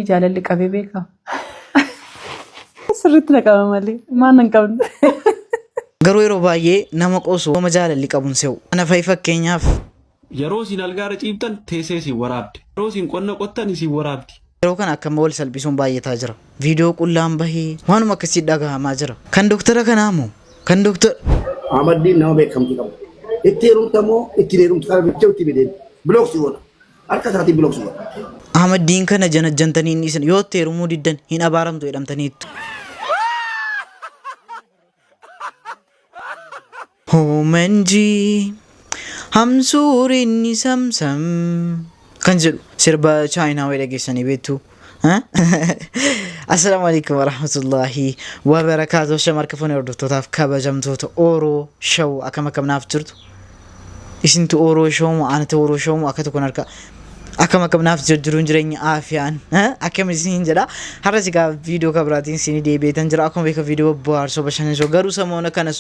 Jaalalli qabee beekaa? Sirriitti na qaba malee maal nan qabne. Garuu yeroo baay'ee nama qoosu nama jaalalli qabuun se'u. Ana fa'i fakkeenyaaf. Yeroo isin algaarra ciiftan teessee isin waraabdi. Yeroo isin qonna qottan isin waraabdi. Yeroo kana akkama wal salphisuun baay'ataa jira. Viidiyoo qullaan bahee waanuma akkasii dhagahamaa jira. Kan doktara kanaa moo? Kan doktar. Ahmaddiin nama beekamtii qabu. Itti heerumta moo itti hin heerumtu kana bicha itti mideen. Block si godha. Harka isaatiin block si godha. Ahmaddiin kana janajjantanii hin dhiisan yoo itti heerumuu diddan hin abaaramtu jedhamtaniittu. Hoomanjii hamsuurinni samsam kan jedhu sirba chaayinaa wayii dhageessanii beektu. Assalaamu alaikum warahmatullahi wabarakaatuh. Shamarka fuunee hordoftootaaf kabajamtoota Ooroo Show akkam akkam naaf jirtu. Isintu Ooroo Show moo anatu Ooroo Show moo akka tokkoon harka akkam akkam naaf jirjiruun jireenya aafiyaan akkam isiniin jedha. Har'a sigaa viidiyoo kabiraatiin isinii deebi'eetan jira. Akkuma beekamu viidiyoo bohaarsoo bashannansiisoo garuu samoona kana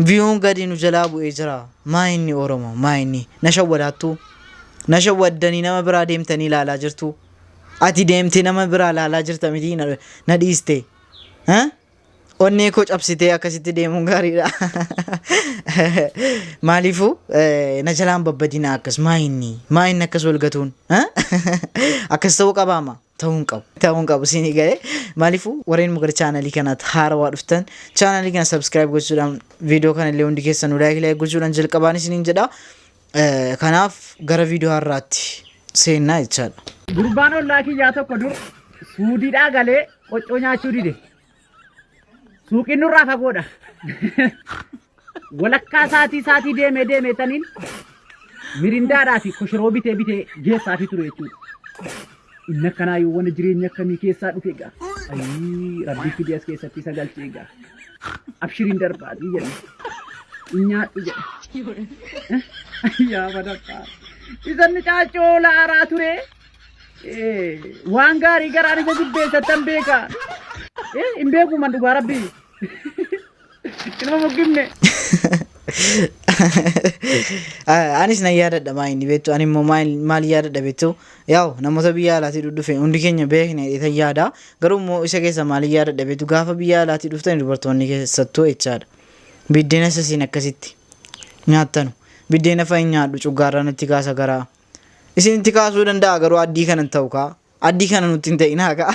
viyuun gadi nu jalaa bu'ee jira. Maa inni Oromoo maa inni na shawwadaattuu na shawwaddanii nama biraa deemtanii ilaalaa jirtu. Ati deemtee nama biraa ilaalaa jirta miti na dhiiste. Onnee koo cabsitee akkasitti deemuun gaariidha. Maaliifuu na jalaan babbadina akkas maa inni maa inni akkas wal gatuun akkas ta'uu qabaama ta'uu hin qabu. Ta'uu hin qabu siinii galee maaliifuu warreen gara chaanalii kanaatti haarawaa dhuftan chaanalii kana subscribe gochuudhaan viidiyoo kana illee hundi keessanuu like like gochuudhaan jalqabaan isiniin jedha. Kanaaf gara viidiyoo har'aatti seennaa jechaadha. Gurbaan ollaa kiyyaa tokko dur suudiidhaa galee qoccoo nyaachuu dide. Suuqiin nurraa fagoodha. Walakkaa saatii saatii deemee deemee taniin mirindaadhaa fi koshoroo bitee bitee geessaafii ture jechuudha. Inni akkanaa yoo wanna jireenya akkamii keessaa dhufe egaa. Ayii rabbii fidee as keessatti isa galchee egaa. Abshiriin darbaatii jedhe. Hin nyaadhu jedhe. Yaa badaffaa. Isanni caaccoo laaraa ture. Waan gaarii garaan isa jibbeessattan beeka. Hin beeku man dhugaa rabbii. Ilma muggifne. Anis nan yaadadha maa inni beektu ani immoo maal yaadadha beektu yaa'u namoota biyya alaatii dhudhufe hundi keenya beekne jedheetan yaada garuu immoo isa keessa maal yaadadha beektu gaafa biyya alaatii dhuftan dubartoonni keessattuu jechaadha biddeena isa isin akkasitti nyaattanu biddeena fa'i nyaadhu cuggaarraa natti kaasa garaa Isinitti kaasuu danda'a garuu addii kana hin ta'u kaa. Addii kana nutti hin ta'inaa kaa.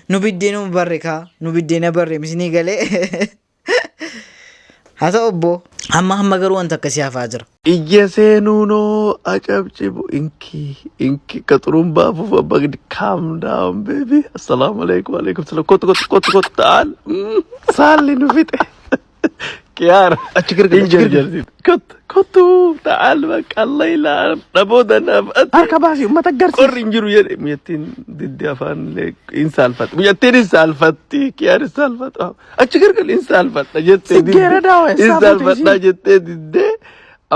Nu biddeenuma barre kaa. Nu biddeena barre isinii galee. Haa ta'u obbo. Amma hamma garuu wanta akkasii hafaa jira. Iyya seenuunoo acabcibu inki inki ka xurumbaa afuufa bagdi calm down baby assalaamu alaikum alaikum salam kottu kottu kottu kottu ta'al saalli nu fixe Kiyaara. Achi gargar, achi gargar. Kottu kottu ta'al bakka Allah ilaa dhabooda naaf ati. Harka baasii uummata garsiisi. Qorri hin jiru jedhe mucattiin diddi afaan illee hin saalfatti. Mucattiin hin saalfatti kiyaar hin saalfatu. Achi gargar hin saalfadha jettee Siggeera daawwa hin eessaa fuute saalfadha isiin? jettee diddee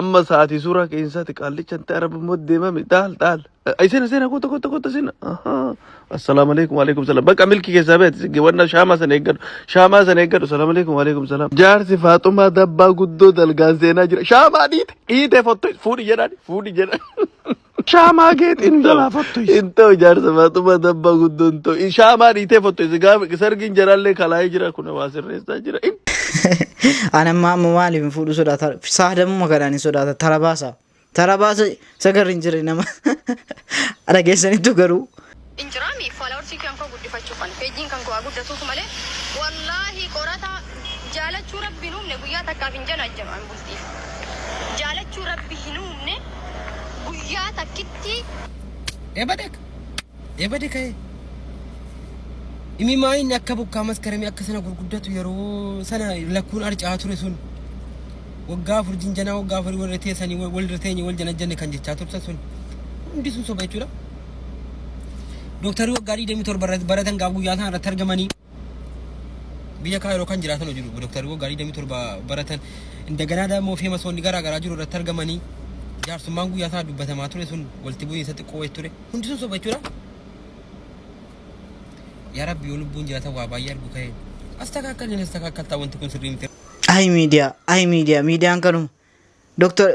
amma sa'aatii suuraa keessaati qaallicha hin ta'e arabummoo deemame taal taal. Sena sena kota kota kota sena. Assalamu alaikum waalaikum salam. Bakka milki keessaa beeti wanna shaamaa sana eeggadhu. Shaamaa sana eeggadhu. Assalamu alaikum waalaikum salam. Jaarsi Faaxumaa dabbaa guddoo dalgaan seenaa jira. Shaamaa dhiite dhiite fottu fuudhi jedhaan fuudhi jedhaan. Shaamaa geexii nu jalaa fottu. Hin ta'u jaarsa Faaxumaa dabbaa guddoo hin ta'u. Shaamaa dhiitee fottu gaafa sargiin jaraallee kalaa'ee jira kun waa sirreessaa jira. Ani amma amma maaliif hin fuudhu sodaata. Saadamuma kanaan hin sodaata. Tara baasa. Tara baasa sagarri hin jirre nama dhageessanittu garuu. Hin jiraami followersii kan koo guddifachuuf ani peejiin kan koo haa guddatuuf malee wallaahi qorata jaalachuu rabbi hin uumne guyyaa takkaaf hin janaajjanu an bultiif jaalachuu rabbi hin uumne guyyaa takkitti Ebade ebade ka'e. Imimaa inni akka bokkaa maskaramii akka sana gurguddatu yeroo sana lakkuun arca'aa ture sun waggaa afur jinjanaa waggaa afurii walirra teessanii walirra teenye wal janajjanne kan jechaa turtan sun hundi sun soba jechuudha. Dooktarri waggaa 27 irratti baratan gaaf guyyaa sana irratti argamanii biyya kaayiroo kan jiraatan jiru dooktarri waggaa 27 baratan indaganaa dammoo feemasoonni garaa garaa jiru irratti argamanii jaarsummaan guyyaa sana dubbatamaa ture sun walitti bu'iinsa xiqqoo wayii ture hundi sun soba jechuudha. Yaa Rabbi yoo lubbuun jiraatan waa baay'ee argu ka'e. Astakaakkalin astakaakkaltaa wanti kun sirrii miti. Ayi miidiyaa, ayi miidiyaa, miidiyaan kanuma. Doktor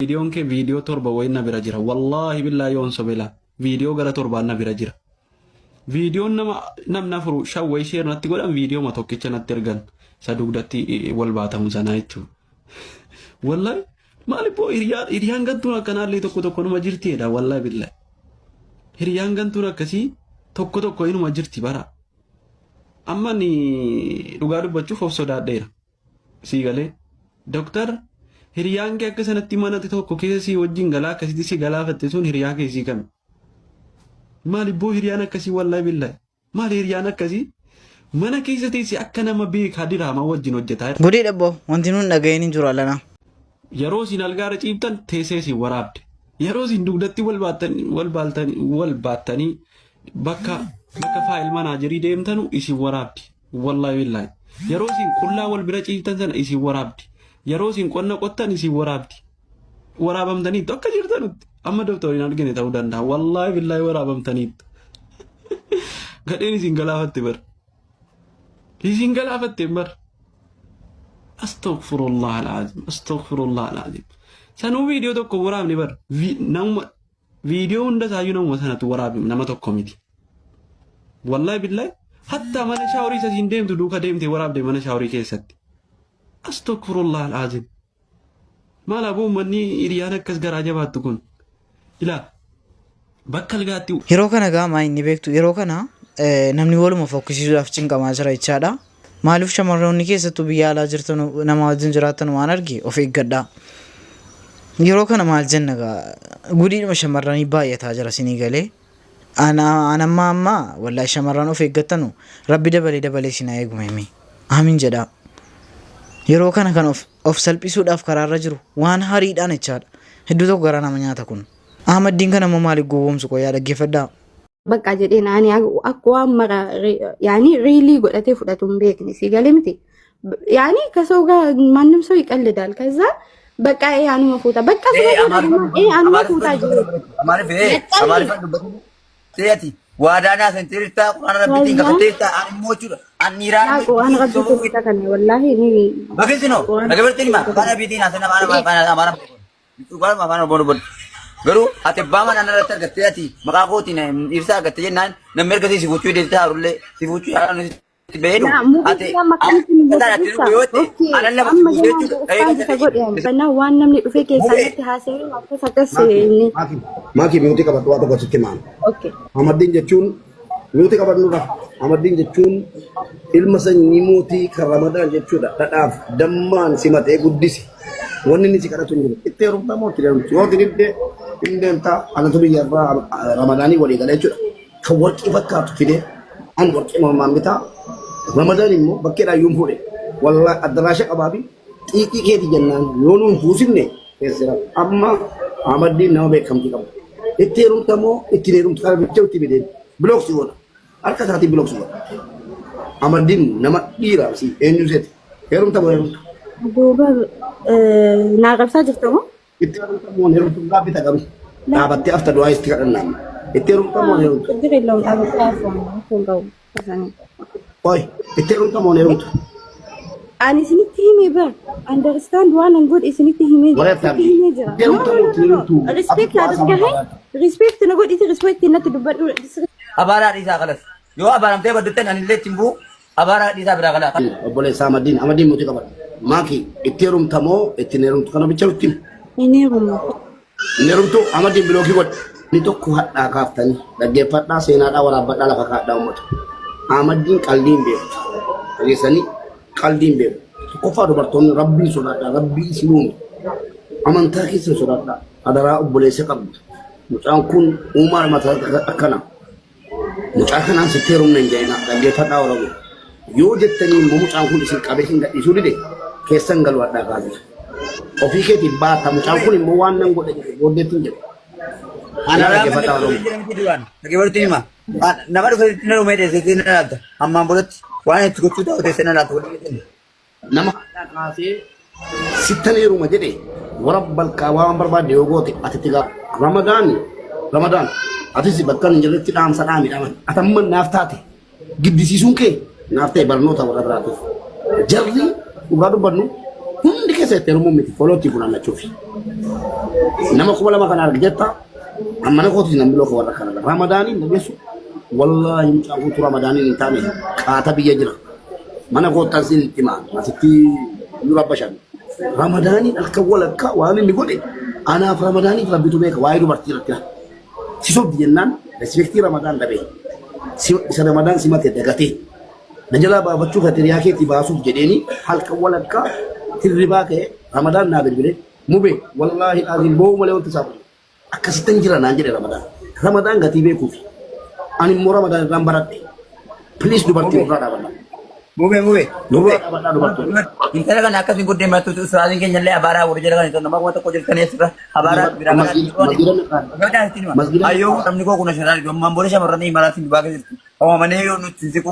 Viidiyoon kee viidiyoo torba wayi na bira jira. Wallaahi billaahi yoon sobe laa. Viidiyoo gara torbaan na bira jira. Viidiyoon nama namni afur shan wayii share natti godhan viidiyooma tokkicha natti ergan isa dugdatti wal baatamu sanaa jechuudha. Wallahi maali boo hiriyaan gantuun akkanaallee tokko tokko numa jirti jedha wallahi billahi. Hiriyaan gantuun akkasii tokko tokko inuma jirti bara. Amma ni dhugaa dubbachuuf of sodaadheera. Sii galee. Doktar, hiriyaan kee akka sanatti mana tokko keessa sii wajjin galaa akkasitti si galaafatte sun hiriyaa kee sii kami? Maali boo hiriyaan akkasii wallahi billahi? Maali hiriyaan akkasii? Mana keessa teessee akka nama beekaa diraamaa wajjin hojjetaa. Gudii dhabbo wanti nuun dhaga'iin hin jiru alana. Yeroo isin algaara ciibtan teessee isin waraabde. Yeroo isin dugdatti wal baattan wal baaltanii wal baattanii bakka file manager deemtanu isin waraabdi. Wallahi billahi. Yeroo isin qullaa wal bira ciiftan sana isin waraabdi. Yeroo isin qonna qottan isin waraabdi. Waraabamtaniittu akka jirtanutti. Amma doktoriin argine ta'uu danda'a. Wallahi billahi waraabamtaniittu. Gadheen isin galaafatte bar. Isin galaafatte bar. Astaghfirullah alazim. Astaghfirullah alazim. Sanuu viidiyoo tokko waraabne bar. Namuma viidiyoo hunda isaayyuu namuma sanatu waraabe, nama tokko miti. Wallahi billahi hatta mana shaaworii isa siin deemtu duuka deemte waraabde mana shaaworii keessatti. Astaghfirullah alazim. Maal aboo uummanni hiriyaan akkas garaa jabaattu kun. Ilaa bakka algaatti Yeroo kana gaa maa inni beektu yeroo kana namni waluma fokkisiisuudhaaf cinqamaa jira jechaadha. Maaliif shamarroonni keessattuu biyya alaa jirtan nama wajjin jiraattan waan arge of eeggadhaa. Yeroo kana maal jenna gaa gudiidhuma shamarranii baay'ataa jira sinii galee. Ana amma amma wallaahi shamarran of eeggattanu rabbi dabalee dabalee isin haa eegu meemee. Aamin jedhaa. Yeroo kana kan of salphisuudhaaf karaarra jiru waan hariidhaan jechaadha. Hedduu tokko garaa nama nyaata kun. Ahmaddiin kana immoo maaliif gowwoomsu qoyaa dhaggeeffadhaa. Bakka jedheen ani akka waan mara yaani really godhatee fudhatu hin beekne si galee miti. ያኔ ከሰው ጋር ማንም ሰው ይቀልዳል። ከዛ በቃ ይሄ anuma fuuta በቃ ይሄ anuma fuuta Amaariffaan waadaanaa senteertaa quraana rabbiitiin kafateertaa ani immoo jechuudha. Ani Yaa quraan rabbii fuuta kana wallaahi ni Bakkeessi noo dhaggeeffattee hima afaan abiitiin haasana afaan afaan afaan afaan Oromoo dubbadhu. Garuu ati abbaa manaa irratti argattee ati maqaa kootiin ibsaa argattee jennaan namni ergasii si fuuchuu deemtee haarullee si fuuchuu haaraan sitti beedu. Ati amma ganaa waan namni dhufee keessaa natti haasa'e akkas akkas inni. Maaki, mute qabadhu, waa tokko sitti himaan. Okay. Ahmaddiin jechuun mute qabadhurra. Ahmaddiin jechuun ilma sanyii mootii kan Ramadaan jechuudha. Dhadhaaf dammaan simatee guddise. Wanni inni si kadhatu hin jiru. Itti heerumtaa moo itti deemtu? Yoo didde hin deemtaa anatu biyya irraa Ramadaanii walii galee jechuudha. Kan warqii fakkaatu fidee an warqii mormaan bitaa. Ramadaan immoo bakkeedhaa yuun fuudhe. Wallaa addaraasha qabaa fi xiiqii keeti jennaan yoo nuun fuusifne keessa amma Ahmaddiin nama beekamtii qabu. Itti heerumta moo ittiin heerumtu kana bicha itti fideen block si godha. Harka isaatiin block si godha. Ahmaddiin nama dhiiraa si eenyu seeti? Heerumta moo heerumtu? Duuba naa qabsaa jirta moo? Itti heerumta moo heerumtu gaaffii qabi. Dhaabattee afta du'aa itti kadhannaan. Itti heerumta moo heerumtu? ችግር የለውም dhaabattee haasawaa hin qabu. Oi, itti heerumta moo heerumtu? Ani isinitti himee bar understand waan an godhe isinitti himee jira. Warra Isinitti himee jira. Itti heerumta moo itti heerumtu? Respect አድርገኸኝ respect na godhiti respect natti dubbadhu. Abaaraa dhiisaa kalas. Yoo abaaramtee badduttan anillee ittiin bu'u abaaraa dhiisaa biraa kalaa. Obboleessa Ahmaddiin, Ahmaddiin mute qabadhu. Maaki, itti heerumta moo ittiin heerumtu kana bicha itti himi. Inni heeruma. Inni heerumtu Ahmaddiin block godhe. Inni tokko hadhaa kaaftanii dhaggeeffadhaa, seenaadhaa waraabbadhaa, lafa kaadhaa uummata. Ahmaddiin qalbii hin beeku. Dhageessanii qalbii hin beeku. Tokkoffaa dubartoonni rabbiin sodaadhaa, rabbii isin uume. Amantaa keessan sodaadhaa. Adaraa obboleessa qabdu. Mucaan kun uumaa mataa akkana. Mucaa kanaan sitti heerumna hin jedhina, dhaggeeffadhaa Oromoo. Yoo jettanii immoo mucaan kun isin qabee hin gadhiisuu dide keessan galu hadhaa kaasisa. Ofii keetiif baata, mucaan kun immoo waan nan godhe jedhe booddeetti hin jedhu. Ana dhaggeeffadhaa Oromoo. Dhaggeeffadhutti hima. Nama dhufe na dhumee teessee na laata. Ammaan boodatti waan itti gochuu ta'u teessee na laata. Nama hadhaa kaasee sittan heeruma jedhe warabbal kaabaa waan barbaadde yoo goote ati itti gaafa. Ramadaan, Ramadaan, atis bakka hin jirretti dhaamsa dhaami dhaaman. Atamma naaf taate giddisiisuun kee naaf ta'e barnoota warra biraatiif. Jarri dhugaa dubbannu hundi keessa itti heerumuun miti follow itti funaannachuufi. Nama 2000 kana argitetta ammana kootis namni looka warra kana. Ramadaaniin dhageessu. Wallaahi mucaan kun Ramadaaniin hin taane qaata biyya jira. Mana koottaan siin itti himaa asitti nu rabbashan. Ramadaaniin halkan walakkaa waan inni godhe anaaf Ramadaaniif rabbitu beeka waa'ee dubartii irratti. Si sobdi jennaan respect Ramadaan dhabee isa Ramadaan simate dagatee na jalaa baafachuu kan hiriyaa keetii baasuuf jedheeni halkan walakkaa hirribaa ka'ee Ramadaan naa bilbilee mube wallaahi dhaaziin boo'u malee wanti isaa godhe. Akkasittan jira naan jedhe Ramadaan. Ramadaan gatii beekuufi. Ani immoo Ramadaan irraan baradhe. Please dubartii nurraa dhaabadhaa. Mube mube. Nurraa dhaabadhaa dubartoota. Intala kana akkasiin guddee mattu ustaaziin keenya illee abaaraa warri jala kan nama 1000 jirtanii asirra abaaraa biraa kana. Masjida naqaan. Masjida Ayyoo namni koo kun asirraa ammaan booda shamarranii imalaatiin dubaa keessa jirti. Oomamanii yoo nutti hin siqu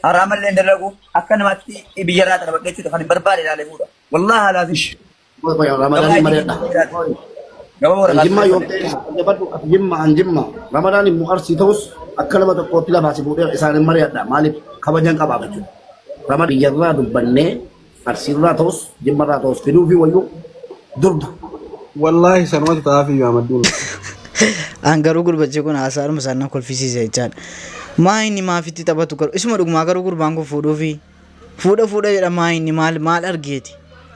haraamallee hin dalagu akka namaatti biyyarraa xarabadhe jechuudha kan hin barbaade ilaalee fuudha. Wallaahi alaaziim. Ramadaan mari'adha. Gaba waraqaa Jimmaa yoo ta'e jabadhu ati jimma an jimma Ramadaan immoo arsii ta'us akka nama tokkootti lafaa si fuudhee isaan hin mari'adha maaliif kabajan qabaa jechuudha. Ramadaan biyyarraa dubbannee arsiirraa ta'us jimmarraa ta'us fiduu fi wayyuu durba. Wallaahi sanumatu ta'aafi iyyuu amaddiin. An garuu gurbachi kun haasaadhuma isaan na kolfisiisa jechaadha. Maa inni maafitti taphatu garuu isuma dhugumaa garuu gurbaan kun fuudhuufi Fuudha fuudha jedha maa inni maal maal argeeti?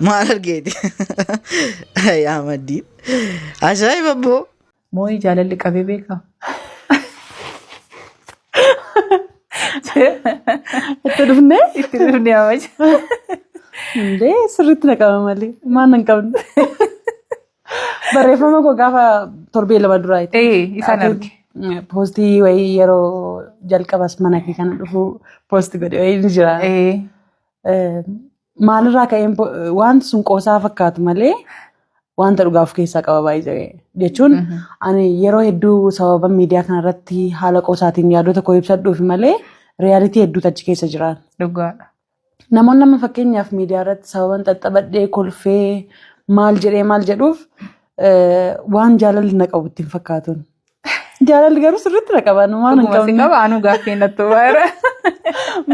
Maal argeeti? Yaa maddii. Ajaa'iba abboo. Moo'ii jaalalli qabee beekaa? Itti dhufnee? Itti dhufnee amaja. Indee sirriitti na qaba malee maal nan qabne. Barreeffama koo gaafa torbee 2 duraa itti. Ee, isaan arge. Poostii wayii yeroo jalqabas mana kee kana dhufu poosti godhe wayii ni jira. Ee, Maalirraa ka'een wanti sun qoosaa fakkaatu malee wanta dhugaa of keessaa qaba baay'ee jechuun ani yeroo hedduu sababa miidiyaa kanarratti haala qoosaatiin yaadota koo ibsadhuuf malee riyaalitii hedduutu achi keessa jira. Dhugaadha. Namoonni amma fakkeenyaaf miidiyaa irratti sababan xaxxabadhee kolfee maal jedhee maal jedhuuf waan jaalalli na qabu ittiin fakkaatuun. Jaalalli garuu sirriitti na qaba. Maaf nan Dhuguma si qabne? qaba anuu gaaffii natti baara.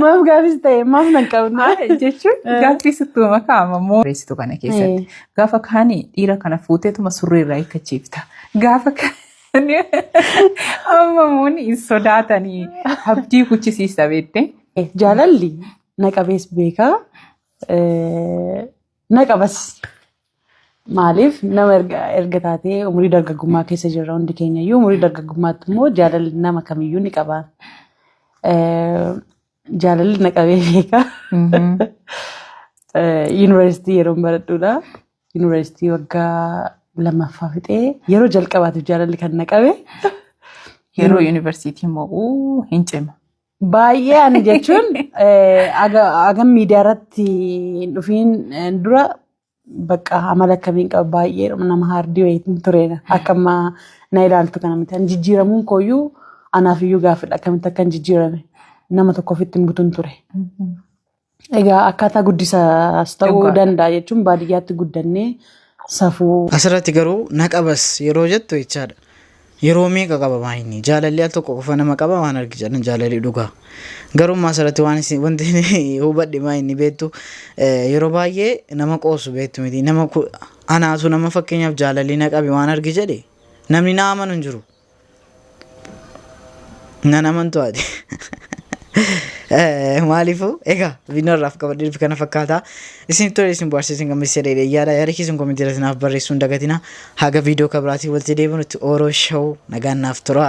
Maaf gaafis ta'e maaf nan qabne? Jechuun gaaffii sittuma kaa'ama moo. Barreessitu kana keessatti gaafa kaanii dhiira kana fuuteetuma surree irraa hiikkachiifta. Gaafa kaanii amma moonni hin sodaatanii abdii kuchisiista beektee. Jaalalli na qabees beekaa. Na qabas. Maaliif nama erga taatee umurii dargaggummaa keessa jirra hundi keenya iyyuu umurii dargaggummaatti immoo jaalalli nama kamiyyuu ni qaba. Jaalalli na qabee beeka. Yuunivarsiitii yeroon baradhuudha. Yuunivarsiitii waggaa lammaffaa fixee yeroo jalqabaatiif jaalalli kan na qabe. Yeroo yuunivarsiitii immoo hin cima. Baay'ee ani jechuun hagam miidiyaa irratti hin dhufiin dura bakka amala akkamiin qaba baay'ee nama haardii wayiitiin ture akka amma na ilaaltu kana miti. Ani jijjiiramuun kooyyuu anaaf iyyuu gaaffiidha akkamitti akka hin jijjiirame nama tokko ofitti hin butun ture. Egaa akkaataa guddisaas ta'uu Dhugaadha. danda'a jechuun baadiyyaatti guddannee safuu Asirratti garuu na qabas yeroo jettu jechaadha. Yeroo meeqa qaba maayini? Jaalalli al tokko qofa nama qaba waan argi jedhan jaalalli dhugaa. Garuu immoo asirratti waan isin wanti hubadhe maayini beektu yeroo baay'ee nama qoosu beektu miti. Nama anaatu nama fakkeenyaaf jaalalli na qabe waan argi jedhe namni na amanu hin jiru. Nan amantu ati. Maaliifuu egaa viidiyoo irraaf qabadhee dhufe kana fakkaata. Isin tole isin bohaarsa isin gammachiisa jedhee yaada yaada keessan komentii irratti naaf barreessuu hin dagatina. Haga viidiyoo kabiraatiin walitti deebinutti Ooroo Show nagaan naaf tura.